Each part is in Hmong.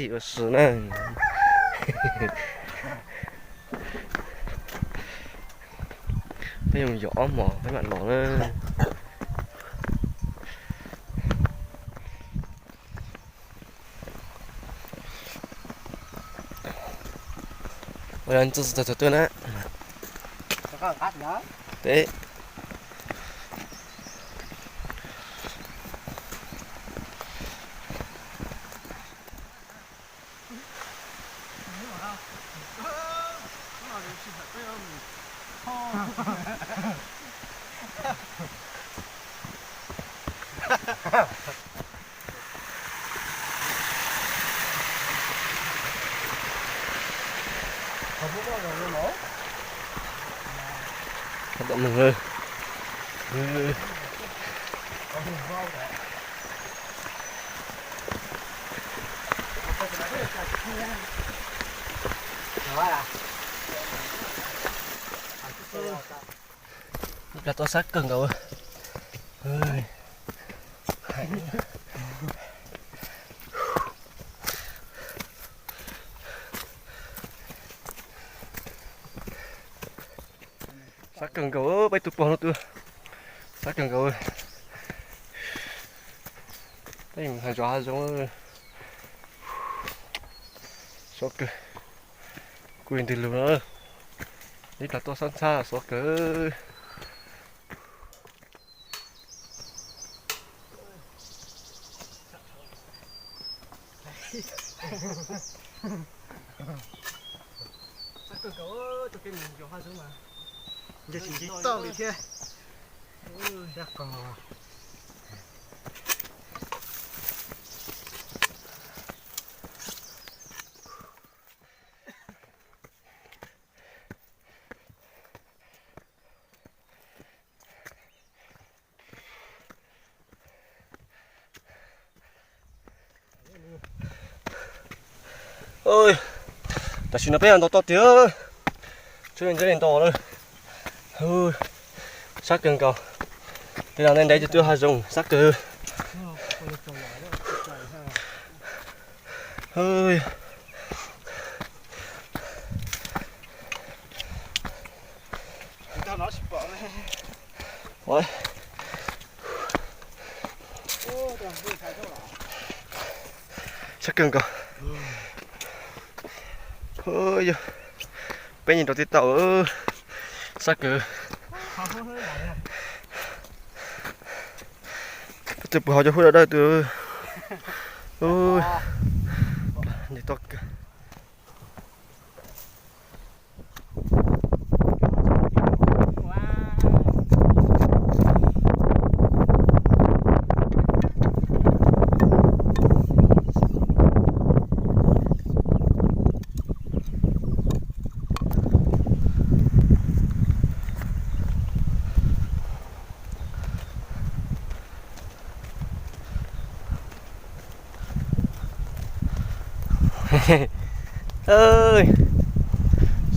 Ua si na. Peb yuav yos ob hmos peb mam los na. Ua txog txog tuaj na. Peb Tau mus. Ib plag tuaj sab kawg nkaus. Sab kawg nkaus, peb tus pog no twb sab kawg nkaus. Peb hav zoov hav zoov, sov kawg. Kuv ntws lug na, ib plag tuaj sab ntxhab sov kawg. Sab kawg nkaus, tus kev mus yos hav zoov mas nce tsis nce toj li thiab. Tam sim no peb ntau toj tiag, tsheb ntseb li ntau lawm. Sab kawg nkaus, tej no ntev ntev ces twb hav zoov sab kawg. Sab kawg nkaus. Yog peb nyeem rau tij tau, sab kawg. Tus puag hauv cov hub dawb dawb tus. Nce toj kawg.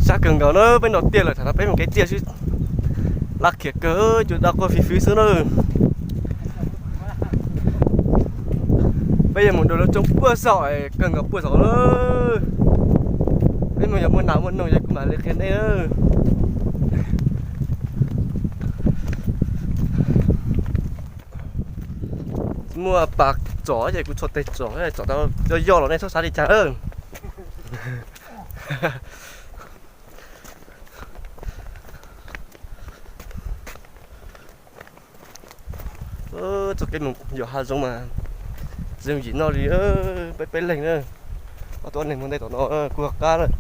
Sab kawg nkaus na, peb nrau tiaj lawm, thaum no peb mus kev tiaj xwb. Laj khiav kawg, cua daj quaj fiv fiv xwb na. Peb yuav mus dua lub roob puag saum, kawg nkaus puag saum lawm. Peb mus yog muaj nas muaj noog ces kuv mam li qhia nej na. Muaj pas txom ces kuv txhom tes txom, txom tau yoj yoj los nej txhob xav li cas. Txoj kev mus yos hav zoov mas zoo yim no li, peb peb leeg na. Ob tug neeg mus nte tom no kuj qab lawm.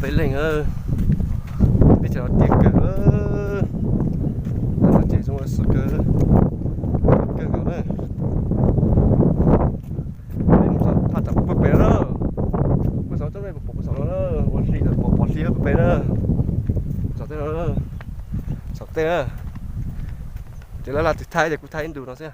Peb leeg, teb chaws no tiaj kawg, teb chaws zoo xwb kawg, kawg nkaus na. Peb mus txog thaj tsam puag pem no, puag saum tsob me pom puag saum no, ua hli pom pom hli puag pem na. Saum tej no, saum tej na, ces lawv laj twg thaij ces kuv thaij ib ntus no xwb.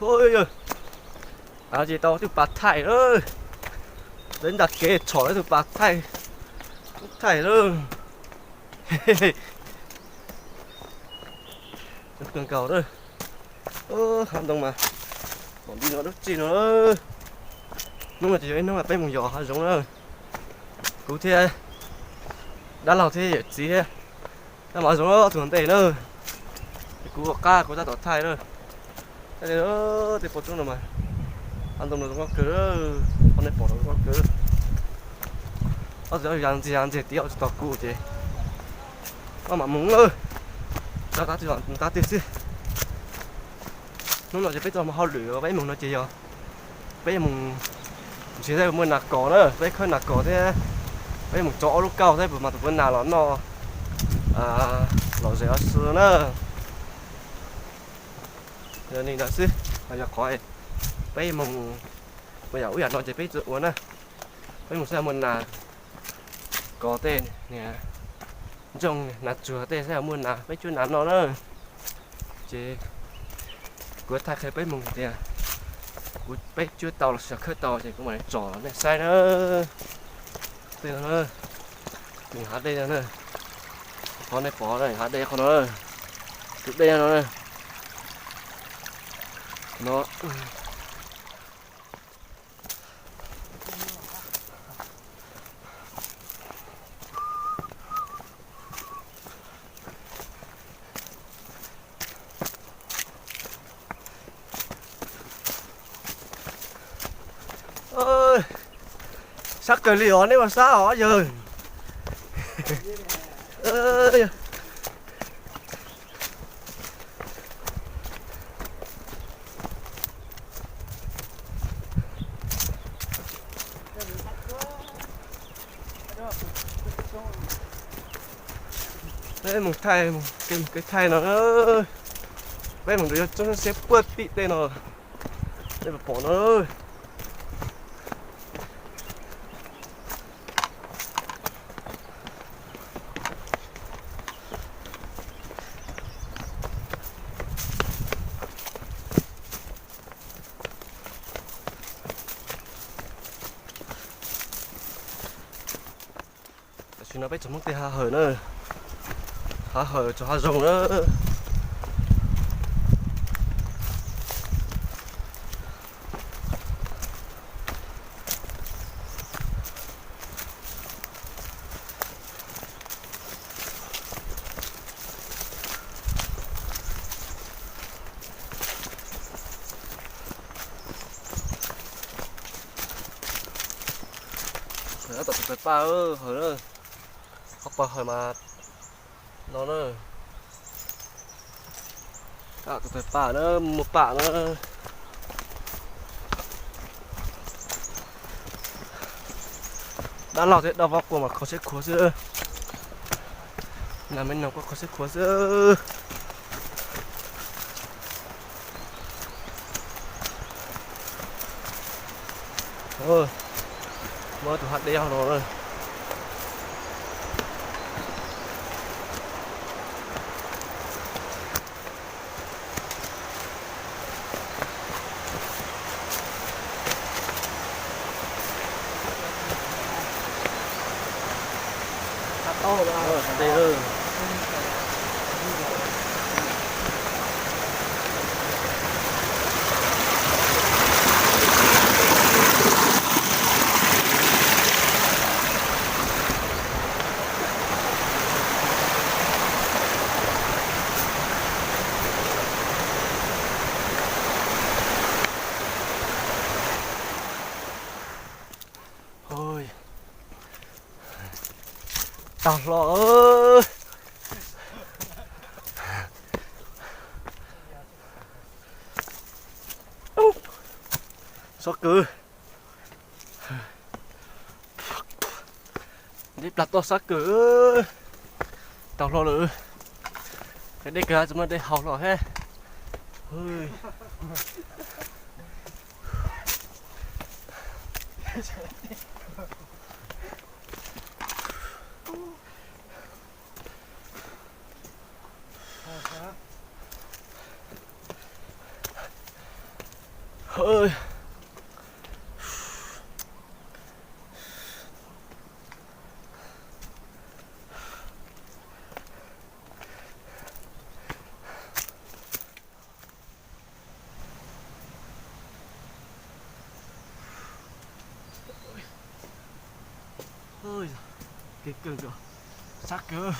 Ov, ces tau tus pas thaij lawm. Lawv nram kev tshom lawv tus pas thaij, thaij lawm. Kawg nkaus na. Hav ntoo mas, pom li no dab tsi no. Hnub no ces yog ib hnub peb mus yos hav zoov na. Kuv thiab dab laug thiab yawm txiv thiab, tab mas zoo ob tug ntej na. Kuv ua qab kuv tab tom thaij na. Tej pob roob no mas, hav ntoo no zoo kawg, qhov nej pom no zoo kawg. Ob tug ya ntxiag ya ntxiag tias tsis tau kuv ces ob mam mus na. Tab twg los tab twg xwb. Hnub no ces peb tau mus hauj lwm, peb mus no ces yog peb mus ntsia saib puas muaj nas kos na, peb khawb nas kos thiab peb mus tso ob lub kauj saib puas mas tus puav nas los noj lom zem ob si na. Yog li ntawd xwb, yog qhov peb mus, mus yam ub yam no ces peb tsis ua na. Peb mus saib muaj nas kos tej, ntsooj nas tsuag tej saib muaj nas, peb cuab nas noj na. Ces kuv thaij qhia peb mus tias kuv peb cuab tau los sis khawb tau ces kuv mam li tsom nej saib na. Tej no na, nws hav dej no na, qhov nej pom hav dej qhov no, tus dej no na, no. Sab kawg li os, nej ua sab os yawg. Peb mus thaij, mus kev thaij no, peb mus rau yog tsob siab puag tim tej no, nej puas pom no. Tam sim no peb tsoom Hmoob tej hav hawm na, hav hawm tsoom hav zoov na. Hawm tab tom tus pais paj hawm na, qhov pawg hawm mas no na. Tus pais paj na, muaj paj na. Dab laug thiab dab vauv quaj mas kho siab khuav xwb. Nas me noog quaj kho siab khuav xwb. Muaj tus hav dej no na. Tag hlo. Sab kawg. Dej plag toj sab kawg. Tag hlo lawm. Dej kawg tsis muaj dej haus hlo thiab. Oj, kev kawg, sab kawg.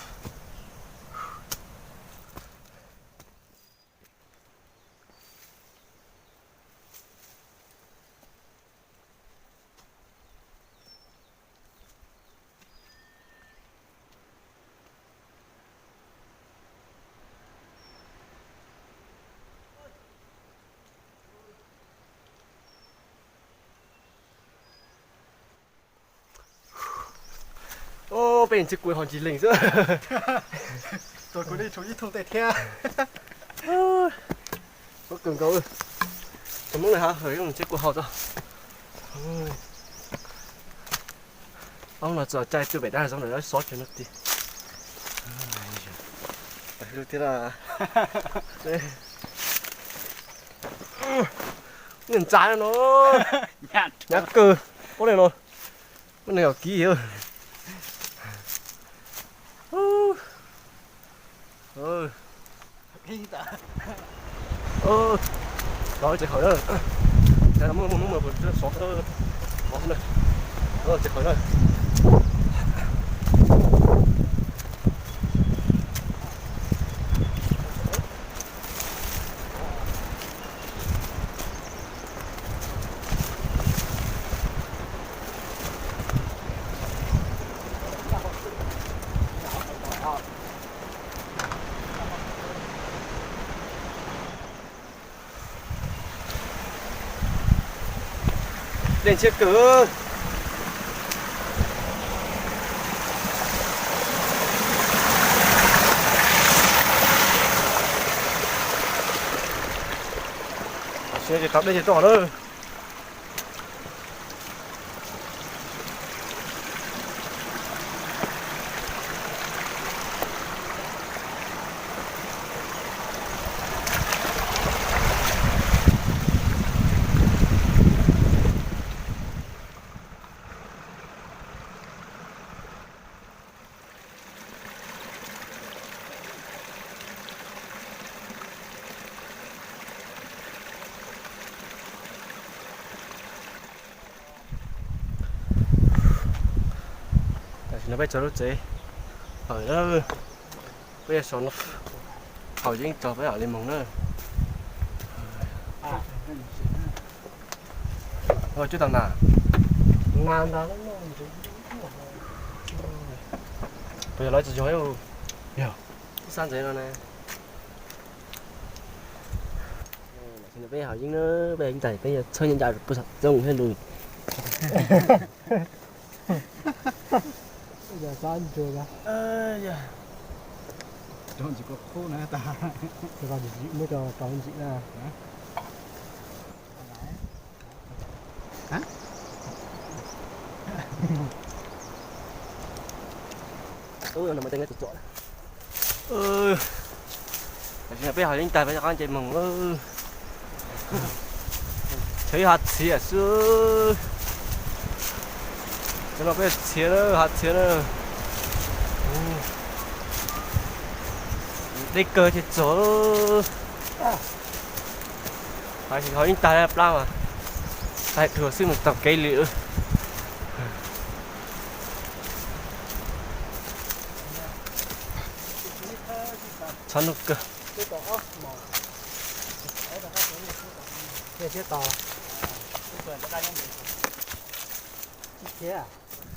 Peb tsis kuv ho ntsis leeg xwb. Txog kuv li tshuav ib thooj tej thiab. Kawg nkaus. Txog Hmoob li hav hawm tsis kuv haus txog. Ob no txog caij tuaj pem dab zoo ntawm xov cov no tiag. Thiab, nej ntxav no, nyab kawg, pob li no, muab nees nkaum kiv. Tov tsev khawm na, muab muab muab sov, tov tsev khawm na. Dej ntshiab kawg. Tam sim no ces tau dej ces rau na. Tam sim no peb txog lub tsev hawm na, peb yuav so no haus yeeb tso peb mam li mus na. Cuab tau nas, nas ntag. Puas yog lawv tsis yog? Yog, ib sab ntxeev no na. Peb haus yeeb na, peb yeej tais peb txhawb nyob ncaj pus xam txooj thiab lus. Rau ntsis kuv qub na tas. Muab rau rau ntsis na. Ub, no mas tej neb tsom tsom. Tam sim no peb haus yeeb tag peb rov qab nce moog. Tshuav ib hav txhiav xwb. Cov no peb txhiav na, hav txhiav na. Deb kawg thiaj txog. Haus yeeb tag plab mas, tag dhua xwb mus taug kev li. Txhob nug kawg.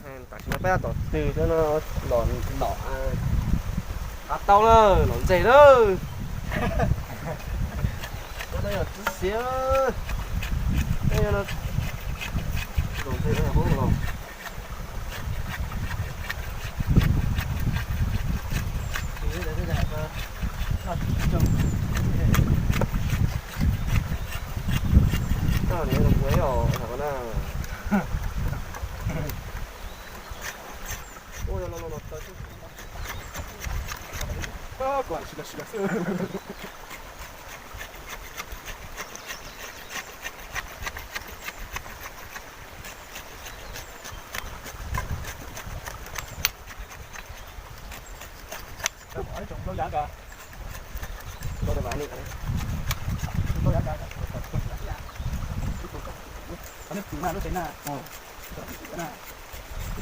Tam sim no peb tab tom tws cov no los, los, hav tau na, los ntses na. Cov no yog txiv xiav, los ntses no yog Hmoob los. Koj niam los ua ib os na. Ua no no no tawv xwb. Koj tsis los tsis los xwb. Nyob tsis na lub tsev na.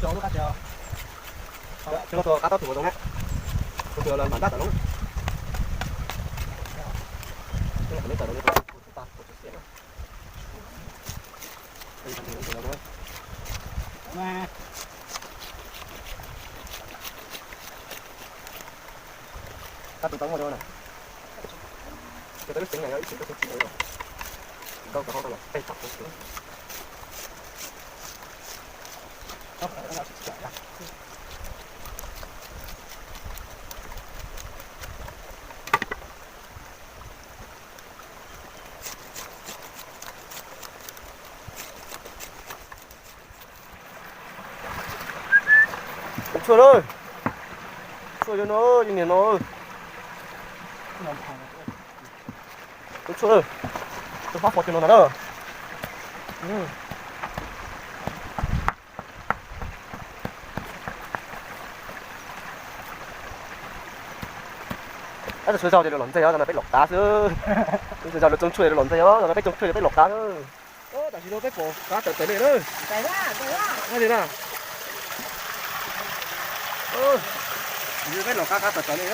Cov lub qab tsev, cov lub qab tau tus zoo na, tus los npam ntaj tawm loo. Qab tus tau muaj zoo na. Cov lub tsev na yog ib tsev tau tsis tau, nkauj tau hauv tau los peb tau. Tshuaj na, tshuaj no, niag no. Tshuaj, tshuaj pab pov cov no na. Ab, tsis tau ces lawv los ntxeg os, no peb los qab xwb. Tsis tau lawv tsoo tshuaj los ntxeg os, no peb tsoo tshuaj peb los qab xwb. Tam sim no peb pom qab tawm tawm li na. Li na. Peb los qab qab tawm tawm li.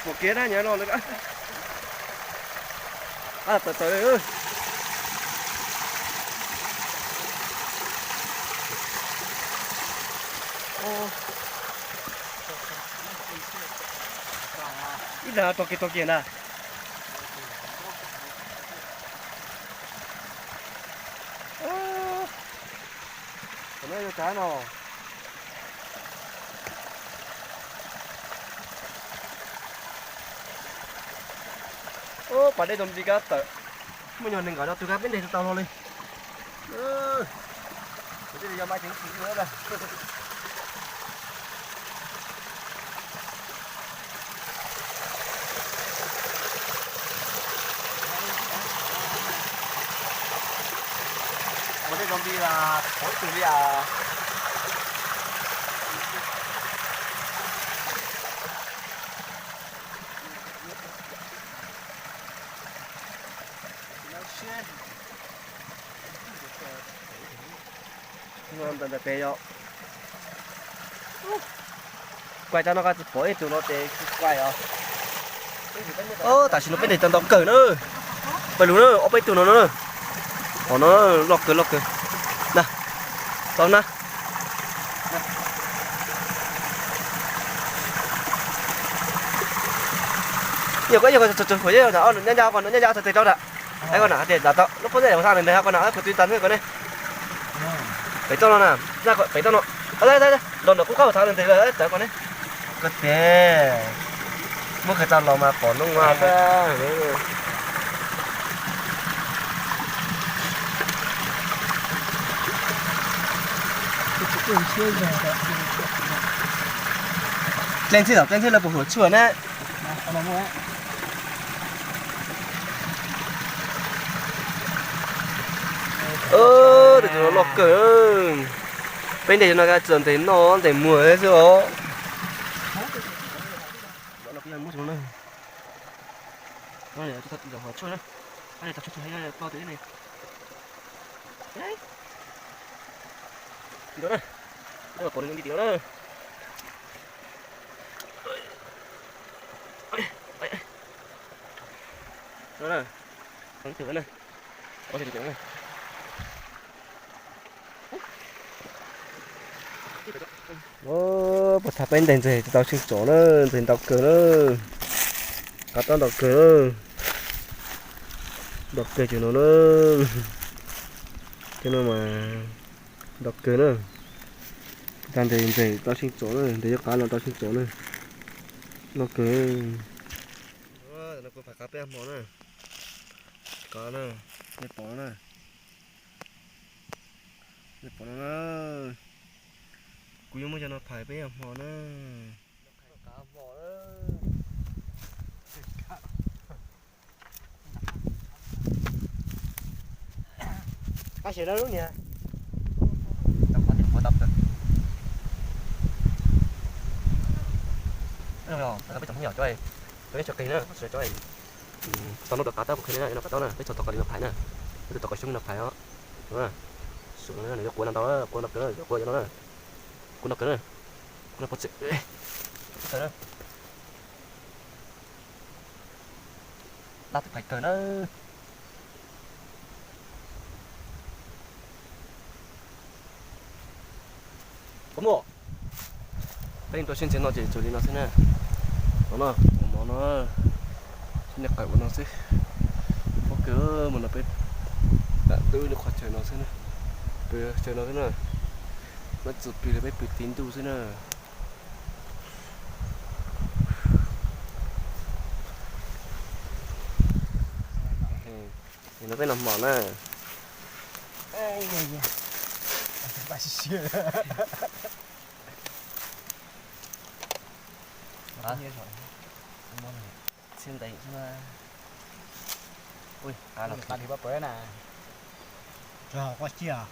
Pom kev na nyob no. Qab tawm tawm li. Ib dag rau kiag rau kiag na. Qhov no yog cas no? Pas dej zoo li kab tawm, muaj nyuag neeg nkaum no tu kab peb ntes tau no li. Kuv thiaj li yog mas ceev xwm na. Ua tej zoo li pov ib tug li as. Ntawm ntawm pem yog kuaj rau no koj tsis pom ib tug no ces tsis kuaj os. Tam sim no peb ntes tau ntau kawg na. Pawg lug na, ob peb tug no na. Qhov no loj kawg loj kawg na. Tau na. Yog koj yog koj txog txog khuam, nyab ncaj koj nyab ncaj txog tes rau nram. Koj na tias tau lub pob zeb mus tha nws ntawd koj na, kuv twb tag ntawd koj ne. Pem toj no na, pem toj no. Nrog nram qub qab mus tha nws ntawd lawm tawm koj ne. Koj tes, muab khaws tau los mas pom noob mas. Dlej ntxhib, dlej ntxhib lawv puas huam tshuaj na. Tus no loj kawg. Peb ntes no txawm ntes noj ntes muag xwb os. Tim no na, pom nws tim no na. Puas txhaj peb ntes ntses tsis tau sib tso na, ntses ntau kawg na. Qab tab ntau kawg na. Ntau kawg cov no na. Cov no mas ntau kawg na. Tag ntses ntses tau sib tso na, ntses yuav qab los tau sib tso na. Loj kawg. Kuv phais qab peb hmo na. Qab na, nej pom na. Nej pom no na. Kuv yuav muab cov no phais peb hmo na. Qab xyem na lub niag. Peb tsoom phooj ywg, peb tsoom qis na, sawv tso. Tau no rov qab tab kuv qhia nej na, no rov qab tab na, peb txog tom qab li no phais na, peb txog tom qab xyoob li no phais os. Sum no nws yuav quav no ntau, quav no kawg, yuav quav no na, quav no kawg na, quav no pov txwm. Lab twb phais kawg na. Peb ua siab ntxiv no ces tsuas li no xwb na. No na, ua mov no, nej qaim ua no xwb. Pob kws mus no peb lam tub lub qhov chaw no xwb na. Pw chaw no xwb na. Muab txus pw los peb pw tib ntuj xwb na. No peb noj hmo na. Txhiab ntev xwb. Ui, qab li pab pawv na. Tsuas quaj ciaj.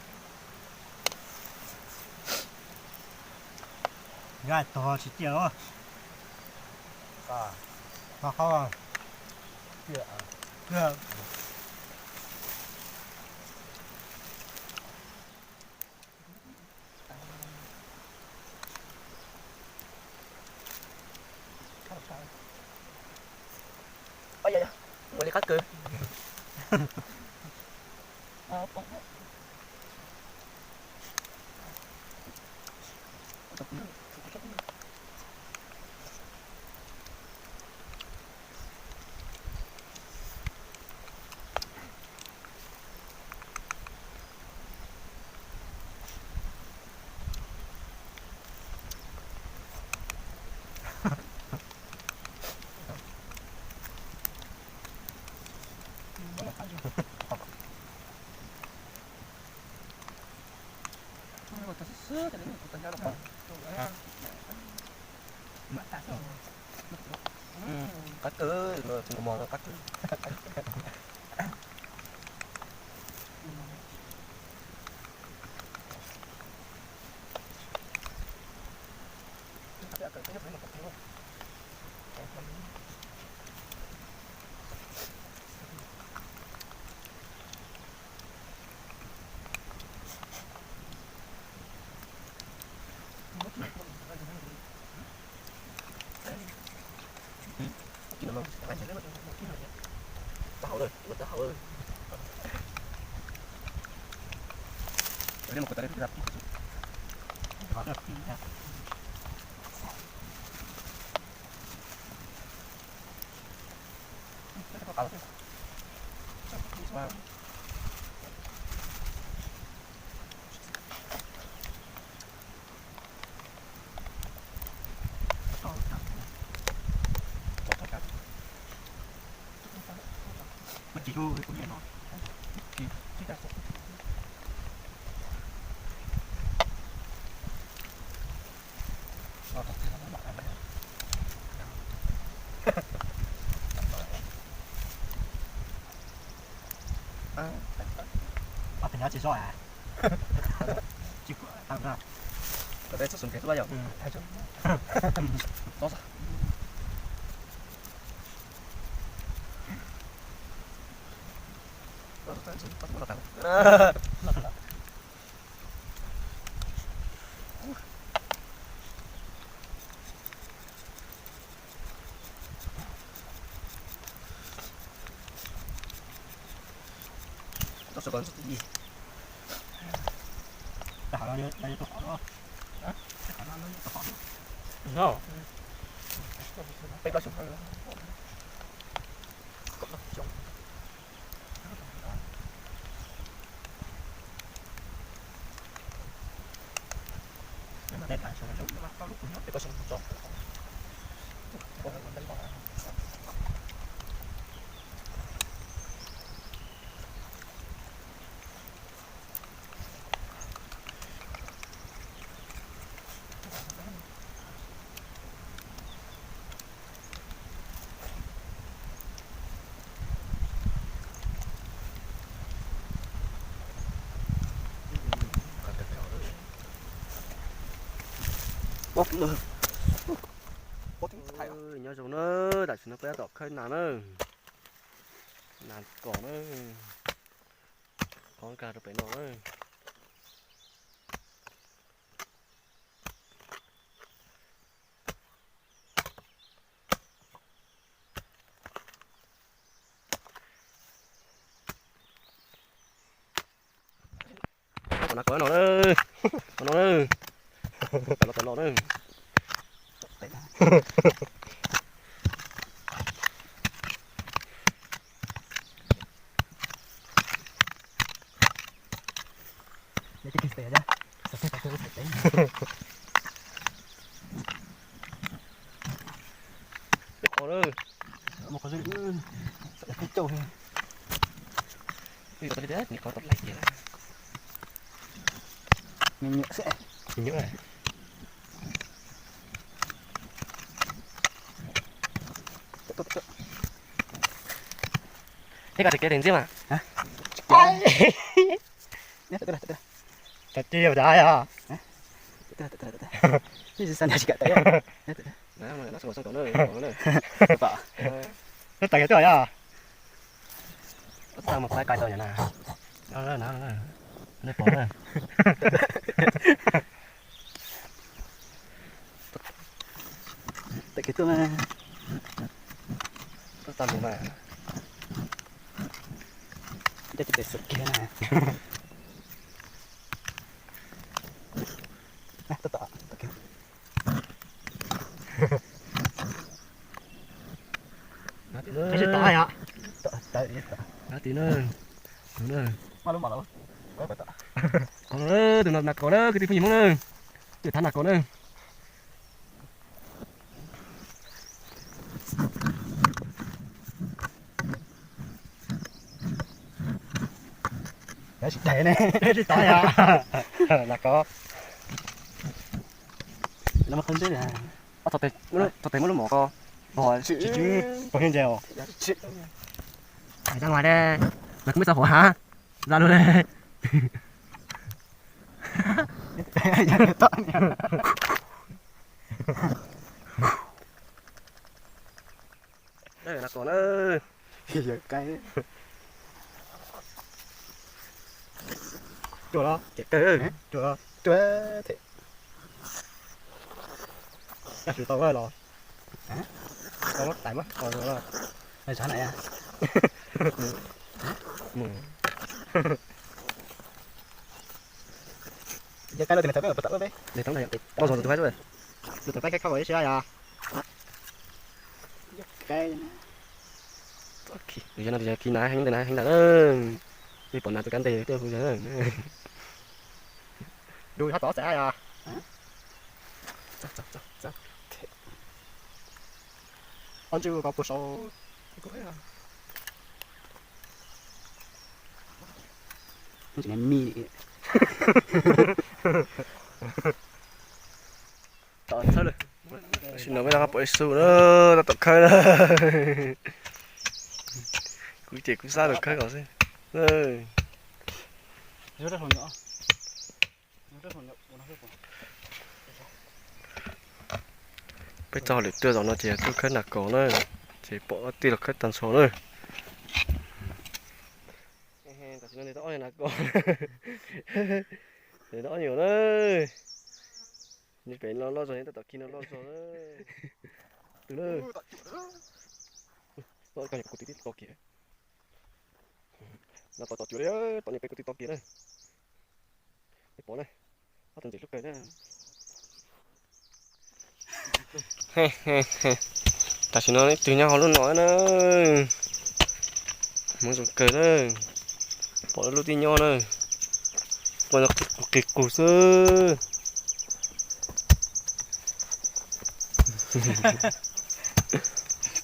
Nyob tog tsis ciaj os. Qab qab. Ua li qab kawg. Qab kawg, qab kawg. Ob tug nyob tsis zoo a. Tsis pom tau na. Txhob sung kev txhob yom. Txhob. Nyob zoo na, tam sim no peb tab tom khawb nas na. Nas kos na, qhov nkag rau pem no na. Tom nas kos no na, tom no na, tom no tom no na. Thiab koj tsis kev ntxiab mas. Tsis kev. Tsis kev. Tag kiag tuaj yog. Tag mus pab kais tau yom na. Nej pom na. Tag kiag tuaj mas. Tag lus mas. Coj tus tes xwm kiag na. Tag tag kiag. Tsis tau yom. Tag tag. Tag tim na. Tus no nas kos na, kwv tij phooj ywg Hmoob na. Twb thab nas kos na. Tsis tau yom. Nas kos. Txog tes muab lub mom ko. Pog ntse os. Hais tau mas de, lawv kuj muaj txoj huam ha. Za lug le. Nas kos na. Cuag los, cuag los. Caj sw tau los. Tau los tais mas. Mus. Yog kab loj tes nws tau kab pas tau loj peb. Nws tau nws tau tus haib loj. Nws tau kab kab kab ib siab yog. Yog no tis yog khi nav heev ntawm nav heev ntawm na. Twb pom nav tus kab ntej twb hu yog. Dub hab tod xav yog. Ob ntswg ko puag saud. Tam sim no peb rov qab pom ib xu na, tab tom khawb na. Kuv ces kuv xav los khawb kom xwb. Peb txoj hauj lwm tuaj zaum no ces tuaj khawb nas kos na, ces pom tij los khawb tag nrho na. Tam sim no nws tau ob niag nas kos, nws tau ob niag na. Nws pem no loj zog, tab tom khi no loj zog na. Tus na, koj nyuam qhuav kuv twb tib to kiag. No tom tom cuav li, tom niag pem kuv twb to kiag na. Nej pom na, ob tug ntxim hlub kawg na. Tam sim no ib tug nyob hauv lub no na. Hmoov zoo kawg na. Pom lub tib nyob na. Tua no qis qus qis qus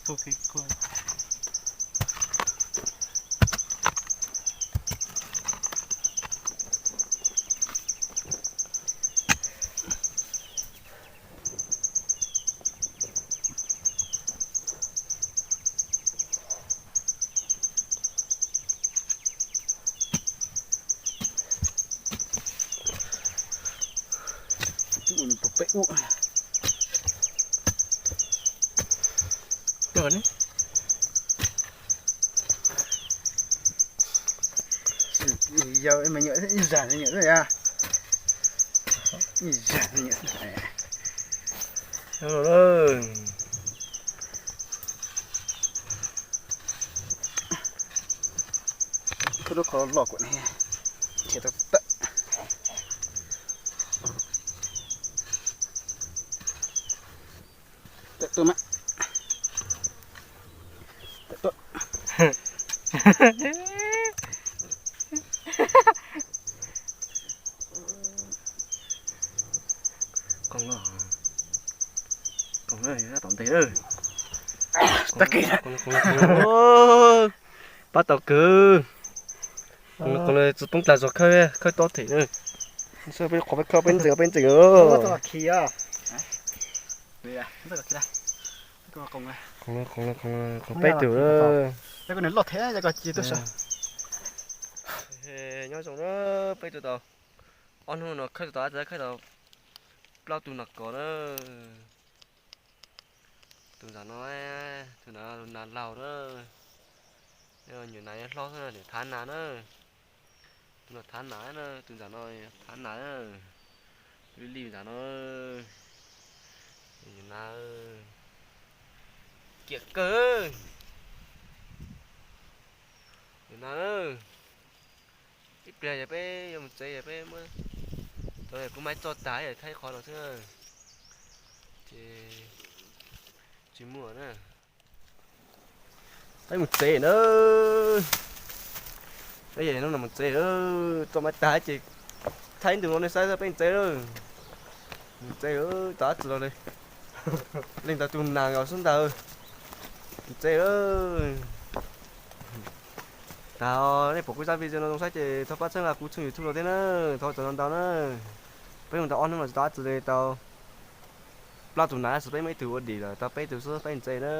xwb. Yog me nyuam ib zag me nyuam xwb ya. Ib zag me nyuam xwb. Khawb lub qhov loj kuv ne, khiav tau tawm. Tawm tuaj mas. Tawm tuaj. Qoos los, qoos na, tom ntej na. Pab tau kawg. Qoos na, tsis poob dlag zog khawb, khawb tob them na. Qhov peb khawb peb ntxeev peb ntxeev. Qoos na, qoos na, qoos peb tug. Nyob zoo na, peb tug tau ob hnub no khawb tau, khawb tau plaub tug nas kos na. Tus ntawm no, tus ntawm no nas laug na. Nyuam nas hlob xwb, nws thav nas na. Tus no thav nas na, tus ntawm no thav nas na. Tus li li ntawm no, nyuam nas kiam kawg. Nyuam nas, ib pliag yog peb yuav mus tsev yog peb muab, tau kuv mas tso tag yog thaij qhov no xwb, ces tsis muaj na. Peb mus tsev na. Peb hnub no mus tsev, tso mas tag ces thaij ntug no nej saib, peb mus tsev lawm. Mus tsev, tau dab tsi los li. Leej ntawd tus nas os xwb ntag. Mus tsev lawm. Tag, nej pom kuv zaj video no zoo saib ces thov pab txhawb nqa kuv tshooj YouTube no thiab na. Thov txaus ntau ntau na. Peb mus tau ob hnub no tsis tau dab tsi li, tau plaub tug nas xwb, peb muaj ib tug ua dim lawm, tau peb tug xwb, peb mus tsev na.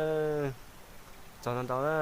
Txaus ntau ntau na.